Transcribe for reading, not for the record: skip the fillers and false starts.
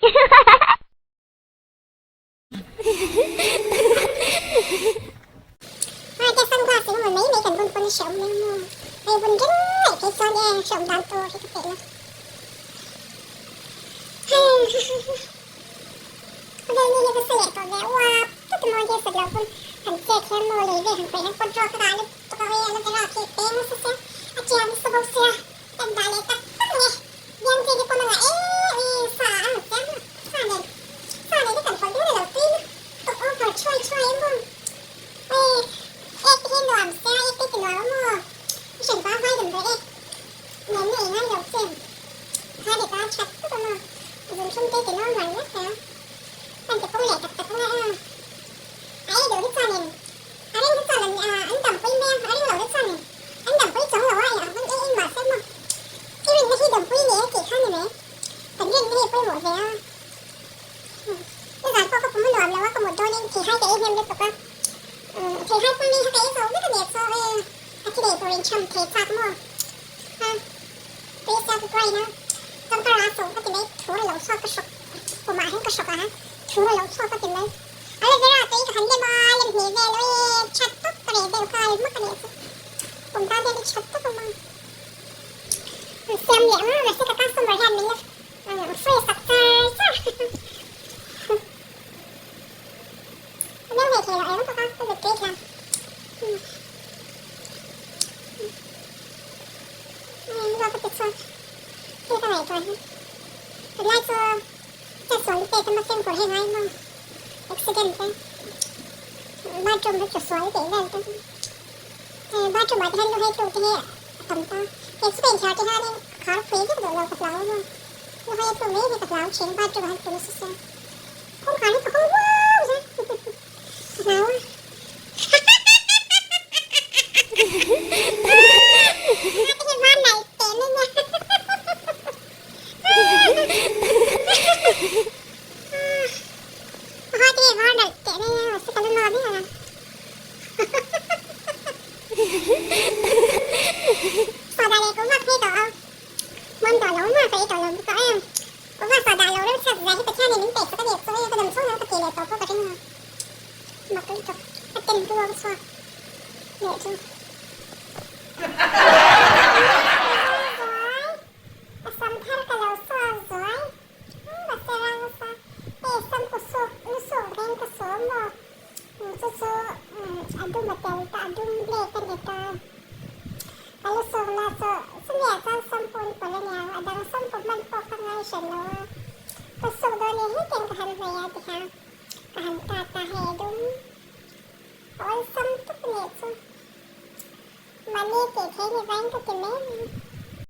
Hmarte sunglass eng emaw mai mai kan bun pawn a hreawm mai maw? Hei bun reng mai phei chuan e hreawm dan tur hi ka peih lo. Khawvel ni hi va sa leh tawh ve uap tut emaw hi sat lo pawn han chet hian maw lei vel han khawih hian pawt rawk a dah lutuk a hei aloe vera khi peng nasa sia a tiang nasa bawk sia kan dah leh tak tak nge biang te pawn a ngah em em sa a ang chiang a sa nen sa nen hi kan pawlh deuh na lo tui lutuk over chhuai chhuai emaw hei ek te hi nuam sia ek te ti nuam emaw i hran pa vai damdawi ek nen na ei ngai lo che kha leh ta that tuk emaw zun thlum te ti normal vek a kan ti pung leh tak tak anga a ei duh hi chuanin a ring hi chuan an dampui mai a a ring lo hi chuanin an dampui chawng lo a eng ang pawn ei ei mahse maw i rinna hi dampui ni e tih kha ni mai kan rinna hi pawimawh ve a nizan pawh ka pum a nuam lo a ka mut dawnin theihai ka ei hnem lutuk a theihai pum mi kha ka ei zo vek a nia chaw e a thi leh turin cham thei chak maw ha tui sia ka grind a chuan ka ra so ka ti mai thur a lo chhuak ka hrawk pumah hian ka hrawk a thur a lo chhuak ka ti mai aloe vera tui ka han lem a lem hnih vel awi that tawp ka reh deuh nghal hmak a nih chu pum tan hian i that tawp awm a siam leh ang a mahse ka customer hian min la free sak char char a meng hleithei loh eng bawk a ka zut tui thla Englo ka ti chhuak thil ka ngaihtuah hi tunlai chu chetsual te pek emaw fimkhur hi ngai maw accident te bathroom hi chusual tih vel te hei bathroom ah te hian lu hei tluk te hi a tam ta he chu ka inthiar te hianin ka khar phui vek duh lo ka hlau maw lu hei a tluk mai hi ka hlau thin bathroom ah hian tlu nasa sia kawngkhar hi ka hawng huau zel ka hlau a. Ka sam thar ka lo saw zuai ka che rang nasa hei sam ku suk lu suk reng ka saw maw chu chu a dum a tel ta a dum blake a ni ta ka lu suk na chu chumi ah chuan sam pawh an pawlh a niang a dang sam pawh hman pawh ka ngai hran lo a ka suk dawn e hetiang ka han hnawih a ti kha ka han tat a hei a dum a awlsam tuk a nih chu mahni tih theih ni vangin ka ti mai mai.